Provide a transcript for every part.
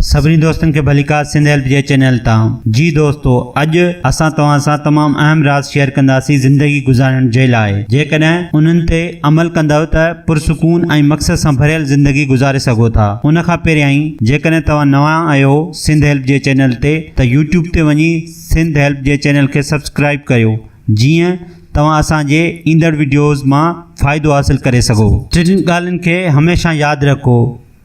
سڀني دوستن کي ڀليڪار سنڌ هيلپ جي چينل تان. جي دوستو اڄ اسان توهان سان تمام اهم راز شيئر ڪنداسين زندگي گذارڻ جي لاء جيڪڏهن انهن تي عمل ڪندؤ ته پرسڪون ۽ مقصد سان ڀريل زندگي گذاري سگهو ٿا ان کان پهريائين جيڪڏهن توهان نوان آهيو سنڌ هيلپ جي چينل تي ته يوٽيوب تي وڃي سنڌ هيلپ جي چينل کي سبسڪرائيب ڪريو جيئن توهان اسان جي ايندڙ وڊيوز مان فائدو حاصل ڪري سگهو. ٽن ڳالهين کي هميشه ياد رکو.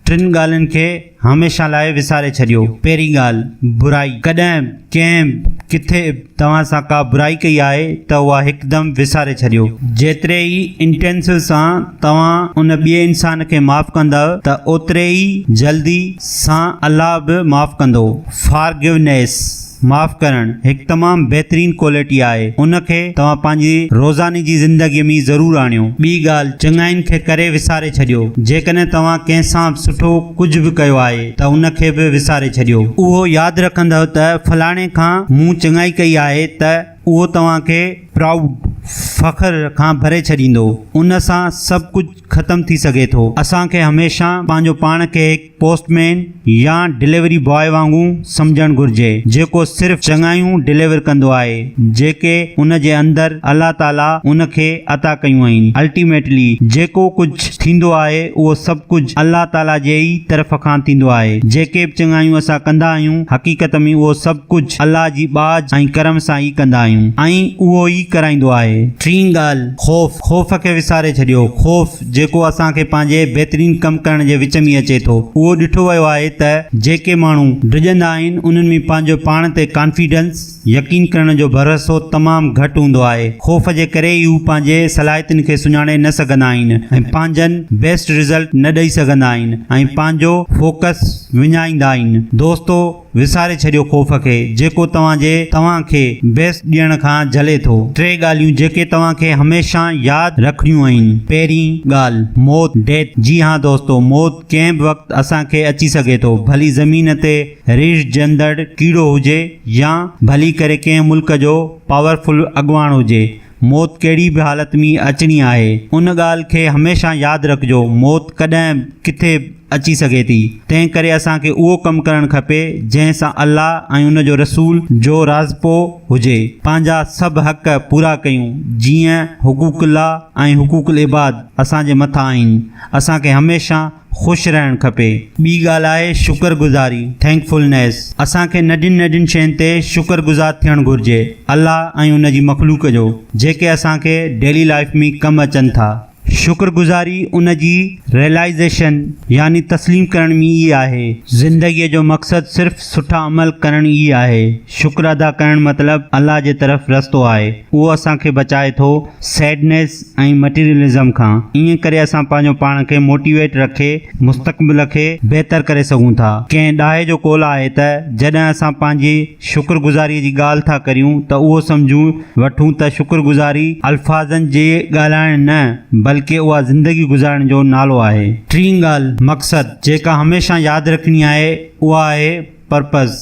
ٽن ڳالهين کي هميشه لاء وساري ڇڏيو. پهرين ڳالهه، برائي. ڪڏهن به، ڪنهن به، ڪٿي به توهان سان ڪا برائي ڪئي آهي ته اها هڪدم وساري ڇڏيو. جيتري ئي انٽينسو سان توهان ان ٻئي انسان کي معاف ڪندؤ ته اوتري ئي جلدي سان الله به معاف ڪندو. فارگونيس. معاف ڪرڻ هڪ تمام بهترين ڪوالٽي آهي ان کي توهان پنهنجي روزاني جي زندگي ۾ ضرور آڻيو. ٻي ڳالهه چڱاين کي ڪري وساري ڇڏيو. جيڪڏهن توهان ڪنهن سان به سٺو ڪجهه به ڪيو آهي ته ان کي به وساري ڇڏيو. اهو ياد رکندؤ ته فلاڻي کان مون چڱائي ڪئي آهي ته اهو توهان کي پرائوڊ، فخر، کان ڀري ڇڏيندو. ان سان سڀ ڪجهه ختم ٿي سگهي ٿو. اسان کي هميشه پنهنجو پاڻ کي هڪ پوسٽ مين يا ڊليوري بواء وانگون سمجهڻ گهرجي جيڪو صرف چڱايون ڊليور ڪندو آهي جيڪي ان جي اندر الله تعالي ان کي عطا ڪيون آهن. الٽيميٽلي جيڪو ڪجهه ٿيندو آهي اهو سڀ ڪجهه الله تعالي جي ئي طرف کان ٿيندو آهي. جيڪي به چڱايون اسان ڪندا آهيون حقيقت ۾ اهو سڀ ڪجهه الله جي ٻاجهه ۽ ڪرم سان ئي ڪندا آهيون ۽ اهو ئي ڪرائيندو آهي. ٽين ڳالهه، خوف. خوف کي وساري ڇڏيو. خوف، جيڪو اسان کي پنهنجي بهترين ڪم ڪرڻ جي وچ ۾ اچي ٿو. اهو ڏٺو ويو آهي ته جيڪي ماڻهو ڊڄندا آهن، انهن ۾ پنهنجو پاڻ تي ڪانفيڊنس، يقين ڪرڻ جو ڀروسو، تمام گهٽ هوندو آهي. خوف جي ڪري ئي هو پنهنجي صلاحيتن کي سڃاڻي نه سگهندا آهن ۽ پنهنجن بيسٽ رزلٽ نه ڏئي سگهندا آهن ۽ پنهنجو فوڪس وڃائيندا آهن. دوستو! وساري ڇڏيو خوف کي جيڪو توهان جي توهان کي بيسٽ ڏيڻ کان جهلي ٿو. ٽي ڳالهيون جيڪي توهان کي هميشه ياد رکڻيون آهن. پهرين ڳالهه موت، Death، جي ها دوستو موت ڪنهن به وقت اسان کي اچي سگهي ٿو ڀلي زمين تي ريڙهجندڙ ڪيڙو هجي يا ڀلي ڪري ڪنهن ملڪ جو پاورفل اڳواڻ هجي موت ڪهڙي به حالت ۾ اچڻي آهي. ان ڳالهه کي هميشه ياد رکجو موت ڪڏهن به ڪٿي به اچي سگهي ٿي. تنهن ڪري اسان کي اهو ڪم ڪرڻ کپي جنهن سان الله ۽ ان جو رسول جو راضپو هجي. پنهنجا سڀ حق پورا ڪيون جيئن حقوق الله ۽ حقوق العباد اسان جي مٿان آهن. اسان کي هميشه خوش رهڻ کپي. ٻي ڳالهه آهي شڪر گذاري، Thankfulness، اسان کي ننڍين ننڍين شين تي شڪر گذار ٿيڻ گهرجي الله ۽ ان جي مخلوق جو جيڪي اسان کي ڊيلي لائيف ۾ ڪم اچن ٿا. شڪر گذاري ان جي Realization يعني تسليم ڪرڻ ۾ ئي آهي. زندگيء جو مقصد صرف سٺا عمل ڪرڻ ئي آهي. شڪر ادا ڪرڻ مطلب الله جي طرف رستو آهي. اهو اسان کي بچائي ٿو سيڊنيس ۽ مٽيريلزم کان. ائين ڪري اسان پنهنجو پاڻ کي موٽيويٽ رکي مستقبل کي بهتر ڪري سگهون ٿا. ڪنهن ڏاهي جو قول آهي ته جڏهن اسان پنهنجي شڪر گذاريء جي ڳالهه ٿا ڪريون ته اهو سمجهون وٺون ته شڪر گذاري الفاظن جي ڳالهائڻ نه بلڪه اها زندگي گذارڻ جو نالو آهي. ٽين ڳالهه مقصد جيڪا هميشه ياد رکڻي آهي اها آهي Purpose.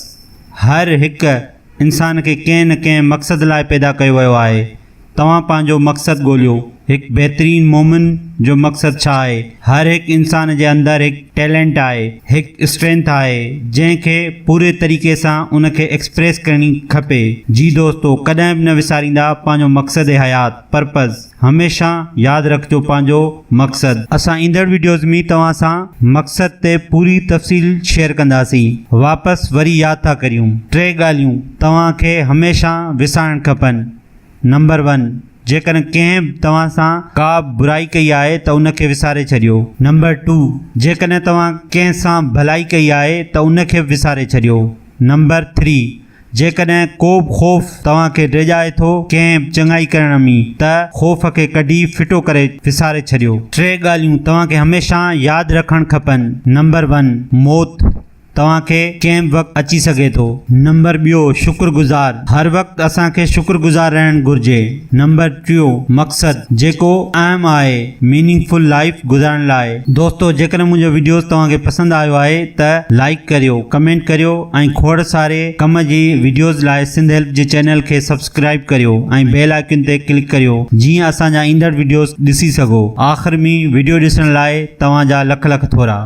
هر هڪ انسان کي ڪنهن نه ڪنهن مقصد لاء پيدا ڪيو ويو آهي. توهان پنهنجو مقصد ڳوليو. هڪ بهترين مومن جو مقصد ڇا آهي؟ هر هڪ انسان جي اندر هڪ ٽيلنٽ آهي، هڪ اسٽرينٿ آهي، جنهن کي پوري طريقي سان ان کي ايڪسپريس ڪرڻي کپي. جي دوستو ڪڏهن به نه وساريندا پنهنجو مقصد حيات، Purpose. هميشه ياد رکجو پنهنجو مقصد. اسان ايندڙ وڊيوز ۾ توهان سان مقصد تي پوري تفصيل شيئر ڪنداسين. واپس وري ياد ٿا ڪريون. ٽي ڳالهيون توهان کي هميشه وسارڻ کپن. نمبر ون جيڪڏهن ڪنهن به توهان سان ڪا به برائي ڪئي آهي ته ان کي وساري ڇڏيو. نمبر ٽو جيڪڏهن توهان ڪنهن سان ڀلائي ڪئي آهي ته ان کي به وساري ڇڏيو. نمبر ٿري جيڪڏهن ڪو به خوف توهان کي ڊيڄائي ٿو ڪنهن به چڱائي ڪرڻ ۾ ته خوف کي ڪڍي ڦٽو ڪري وساري ڇڏيو. ٽي ڳالهيون توهان کي هميشه ياد رکڻ کپن. نمبر ون، موت توهان کي ڪنهن به وقت اچي سگهي ٿو. نمبر ٻيو، شڪر گذار، هر وقت اسان کي شڪر گذار رهڻ گهرجي. نمبر ٽيو، مقصد، جيڪو اهم آهي ميننگ فل لائيف گذارڻ لاء. دوستو جيڪڏهن منهنجو وڊيوز توهان کي پسند آيو آهي ته لائيڪ ڪريو ڪمينٽ ڪريو ۽ کوڙ ساري ڪم جي وڊيوز لاء سنڌ هيلپ جي چينل کي سبسڪرائيب ڪريو ۽ بيل آئيڪن تي ڪلڪ ڪريو جيئن اسان جا ايندڙ وڊيوز ڏسي سگهو آخر ۾ وڊيو ڏسڻ لاء توهان جا لک لک ٿورا.